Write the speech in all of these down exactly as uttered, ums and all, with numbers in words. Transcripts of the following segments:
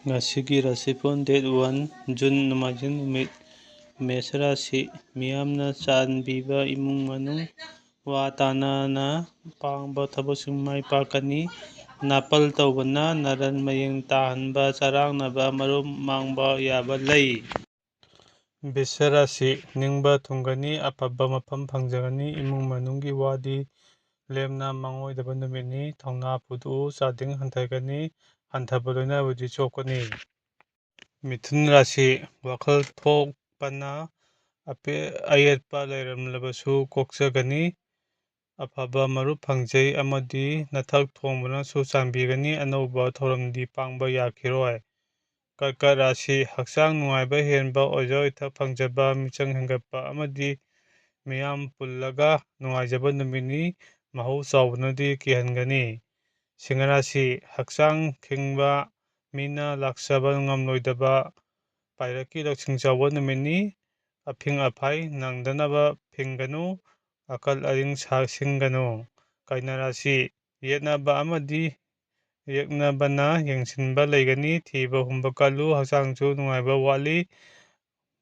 ꯉꯁꯤꯒꯤ ꯔꯥꯁꯤꯐꯣꯟ, date one June, ꯅꯣꯡꯃꯥꯏꯖꯤꯡ ꯅꯨꯃꯤꯠ꯫ ꯃꯦꯁ ꯔꯥꯁꯤ꯫ ꯃꯤꯌꯥꯝꯅ ꯆꯥꯟꯕꯤꯕ ꯏꯃꯨꯡ ꯃꯅꯨꯡ, ꯋꯥ ꯇꯥꯅꯅ ꯄꯥꯡꯕ ꯊꯕꯛꯁꯤꯡ ꯃꯥꯏ ꯄꯥꯛꯀꯅꯤ꯫ ꯅꯥꯄꯜ ꯇꯧꯕꯅ ꯅꯔꯟ ꯃꯌꯦꯡ ꯇꯥꯍꯟꯕ, ꯆꯔꯥꯡꯅꯕ, ꯃꯔꯨꯞ ꯃꯥꯡꯕ ꯌꯥꯕ ꯂꯩ꯫ ꯕꯤꯁ ꯔꯥꯁꯤ꯫ ꯅꯤꯡꯕ ꯊꯨꯡꯒꯅꯤ, ꯑꯐꯕ ꯃꯐꯝ ꯐꯪꯖꯒꯅꯤ꯫ ꯏꯃꯨꯡ ꯃꯅꯨꯡꯒꯤ ꯋꯥꯗꯤ ꯂꯦꯝꯅ ꯃꯥꯡꯑꯣꯏꯗꯕ ꯅꯨꯃꯤꯠꯅꯤ꯫ ꯊꯧꯅꯥ ꯐꯨꯗꯣꯛꯎ, ꯆꯥꯗꯤꯡ ꯍꯟꯊꯒꯅꯤ, ꯍꯟꯊꯕ ꯂꯣꯏꯅꯕꯨꯗꯤ ꯆꯣꯛꯀꯅꯤ꯫ ꯃꯤꯊꯨꯟ ꯔꯥꯁꯤ꯫ ꯋꯥꯈꯜ ꯊꯣꯛꯄꯅ ꯑꯄꯦ-, ꯑꯌꯦꯠꯄ ꯂꯩꯔꯝꯂꯕꯁꯨ ꯀꯣꯛꯆꯒꯅꯤ꯫ ꯑꯐꯕ ꯃꯔꯨꯞ ꯐꯪꯖꯩ ꯑꯃꯗꯤ ꯅꯊꯛ ꯊꯣꯡꯕꯅꯁꯨ ꯆꯥꯟꯕꯤꯒꯅꯤ꯫ ꯑꯅꯧꯕ ꯊꯧꯔꯝꯗꯤ ꯄꯥꯡꯕ ꯌꯥꯈꯤꯔꯣꯏ꯫ ꯀꯔꯀꯠ ꯔꯥꯁꯤ꯫ ꯍꯛꯆꯥꯡ ꯅꯨꯡꯉꯥꯏꯕ ꯍꯦꯟꯕ, ꯑꯣꯏꯖ ꯑꯣꯏꯊꯛ ꯐꯪꯖꯕ, ꯃꯤꯆꯪ ꯍꯦꯟꯒꯠꯄ ꯑꯃꯗꯤ ꯃꯤꯌꯥꯝ ꯄꯨꯜꯂꯒ ꯅꯨꯡꯉꯥꯏꯖꯕ ꯅꯨꯃꯤꯠꯅꯤ꯫ ꯃꯍꯧ ꯆꯥꯎꯕꯅꯗꯤ ꯀꯤꯍꯟꯒꯅꯤ꯫ ꯁꯤꯡꯍ ꯔꯥꯁꯤ꯫ ꯍꯛꯆꯥꯡ ꯈꯤꯡꯕ, ꯃꯤꯅ ꯂꯥꯛꯆꯕ ꯉꯝꯂꯣꯏꯗꯕ ꯄꯥꯏꯔꯛꯀꯤ ꯂꯧꯁꯤꯡ ꯆꯥꯎꯕ ꯅꯨꯃꯤꯠꯅꯤ꯫ ꯑꯐꯤꯡ ꯑꯐꯥꯏ ꯅꯪꯗꯅꯕ ꯐꯤꯡꯒꯅꯨ, ꯑꯀꯜ ꯑꯔꯤꯡ ꯁꯥꯁꯤꯡꯒꯅꯨ꯫ ꯀꯩꯅ ꯔꯥꯁꯤ꯫ ꯌꯦꯠꯅꯕ ꯑꯃꯗꯤ ꯌꯦꯛꯅꯕꯅ ꯌꯦꯡꯁꯤꯟꯕ ꯂꯩꯒꯅꯤ꯫ ꯊꯤꯕ ꯍꯨꯝꯕ ꯀꯜꯂꯨ, ꯍꯛꯆꯥꯡꯁꯨ ꯅꯨꯡꯉꯥꯏꯕ ꯋꯥꯠꯂꯤ꯫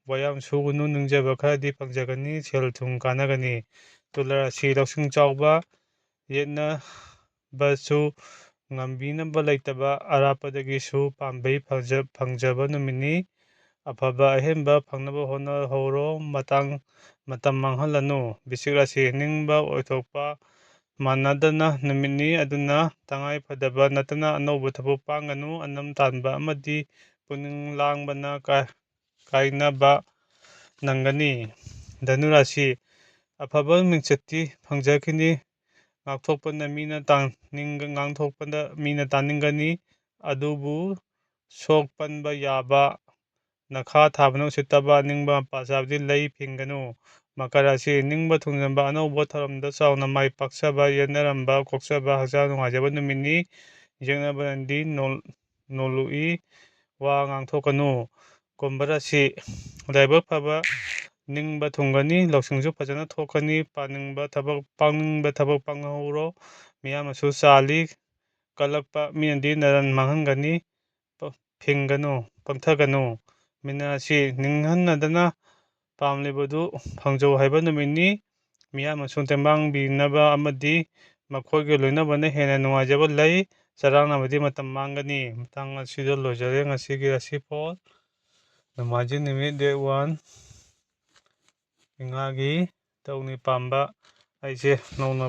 ꯋꯥꯌꯥꯝ ꯁꯨꯒꯅꯨ, ꯅꯤꯡꯖꯕ ꯈꯔꯗꯤ ꯐꯪꯖꯒꯅꯤ, ꯁꯦꯜ ꯊꯨꯝ ꯀꯥꯟꯅꯒꯅꯤ꯫ ꯇꯨꯂꯥ ꯔꯥꯁꯤ꯫ ꯂꯧꯁꯤꯡ ꯆꯥꯎꯕ, ꯌꯦꯠꯅꯕꯁꯨ ꯉꯝꯕꯤꯅꯕ ꯂꯩꯇꯕ, ꯑꯔꯥꯞꯄꯗꯒꯤꯁꯨ ꯄꯥꯝꯕꯩ ꯐꯪꯖ-, ꯐꯪꯖꯕ ꯅꯨꯃꯤꯠꯅꯤ꯫ ꯑꯐꯕ ꯑꯍꯦꯟꯕ ꯐꯪꯅꯕ ꯍꯣꯠꯅꯍꯧꯔꯣ, ꯃꯇꯥꯡ, ꯃꯇꯝ ꯃꯥꯡꯍꯜꯂꯅꯨ꯫ ꯕꯤꯁꯤꯛ ꯔꯥꯁꯤ꯫ ꯅꯤꯡꯕ ꯑꯣꯏꯊꯣꯛꯄ ꯃꯥꯟꯅꯗꯅ ꯅꯨꯃꯤꯠꯅꯤ, ꯑꯗꯨꯅ ꯇꯉꯥꯏ ꯐꯗꯕ ꯅꯠꯇꯅ ꯑꯅꯧꯕ ꯊꯕꯛ ꯄꯥꯡꯒꯅꯨ꯫ ꯑꯅꯝ ꯇꯥꯟꯕ ꯑꯃꯗꯤ ꯄꯨꯛꯅꯤꯡ ꯂꯥꯡꯕꯅ ꯀꯥ-, ꯀꯥꯏꯅꯕ ꯅꯪꯒꯅꯤ꯫ ꯙꯅꯨ ꯔꯥꯁꯤ꯫ ꯑꯐꯕ ꯃꯤꯡꯆꯠꯇꯤ ꯐꯪꯖꯈꯤꯅꯤ꯫ ꯉꯥꯛꯊꯣꯛꯄꯅ ꯃꯤꯅ ꯇꯥꯅꯤꯡ-, ꯉꯥꯡꯊꯣꯛꯄꯗ ꯃꯤꯅ ꯇꯥꯅꯤꯡꯒꯅꯤ, ꯑꯗꯨꯕꯨ ꯁꯣꯛ ꯄꯟꯕ ꯌꯥꯕ, ꯅꯈꯥ ꯊꯥꯕꯅ ꯎꯁꯤꯠꯇꯕ, ꯅꯤꯡꯕ ꯃꯄꯥ ꯆꯥꯕꯗꯤ ꯂꯩ ꯐꯤꯡꯒꯅꯨ꯫ ꯃꯀꯔ ꯔꯥꯁꯤ꯫ ꯅꯤꯡꯕ ꯊꯨꯡꯖꯟꯕ, ꯑꯅꯧꯕ ꯊꯧꯔꯝꯗ ꯆꯥꯎꯅ ꯃꯥꯏ ꯄꯥꯛꯆꯕ, ꯌꯦꯠꯅꯔꯝꯕ ꯀꯣꯛꯆꯕ, ꯍꯛꯆꯥꯡ ꯅꯨꯡꯉꯥꯏꯖꯕ ꯅꯨꯃꯤꯠꯅꯤ꯫ ꯌꯦꯛꯅꯕꯅꯗꯤ ꯅꯣꯜ-, ꯅꯣꯜꯂꯨꯛꯏ, ꯋꯥ ꯉꯥꯡꯊꯣꯛꯀꯅꯨ꯫ ꯀꯨꯝꯚ ꯔꯥꯁꯤ꯫ ꯂꯥꯏꯕꯛ ꯐꯕ, ꯅꯤꯡꯕ ꯊꯨꯡꯒꯅꯤ, ꯂꯧꯁꯤꯡꯁꯨ ꯐꯖꯅ ꯊꯣꯛꯀꯅꯤ, ꯄꯥꯅꯤꯡꯕ ꯊꯕꯛ, ꯄꯥꯡꯅꯤꯡꯕ ꯊꯕꯛ ꯄꯥꯡꯍꯧꯔꯣ꯫ ꯃꯤꯌꯥꯝꯅꯁꯨ ꯆꯥꯜꯂꯤ ꯀꯜꯂꯛꯄ ꯃꯤꯅꯗꯤ ꯅꯔꯟ ꯃꯥꯡꯍꯟꯒꯅꯤ꯫ ꯄ-, ꯐꯤꯡꯒꯅꯨ, ꯄꯪꯊꯒꯅꯨ꯫ ꯃꯤꯅ ꯑꯁꯤ ꯅꯤꯡꯍꯟꯅꯗꯅ ꯄꯥꯝꯂꯤꯕꯗꯨ ꯐꯪꯖꯧ ꯍꯥꯏꯕ ꯅꯨꯃꯤꯠꯅꯤ꯫ ꯃꯤꯌꯥꯝꯅꯁꯨ ꯇꯦꯡꯕꯥꯡꯕꯤꯅꯕ ꯑꯃꯗꯤ ꯃꯈꯣꯏꯒꯤ ꯂꯣꯏꯅꯕꯅ ꯍꯦꯟꯅ ꯅꯨꯡꯉꯥꯏꯖꯕ ꯂꯩ꯫ ꯆꯔꯥꯡꯅꯕꯗꯤ ꯃꯇꯝ ꯃꯥꯡꯒꯅꯤ꯫ ꯃꯇꯥꯡ ꯑꯁꯤꯗ ꯂꯣꯏꯖꯔꯦ ꯉꯁꯤꯒꯤ ꯔꯥꯁꯤꯐꯣꯜ꯫ ꯅꯣꯡꯃꯥꯏꯖꯤꯡ ꯅꯨꯃꯤꯠ, date one, ꯏꯉꯥꯒꯤ ꯇꯧꯅꯤ ꯄꯥꯝꯕ ꯑꯩꯁꯦ ꯅꯧꯅ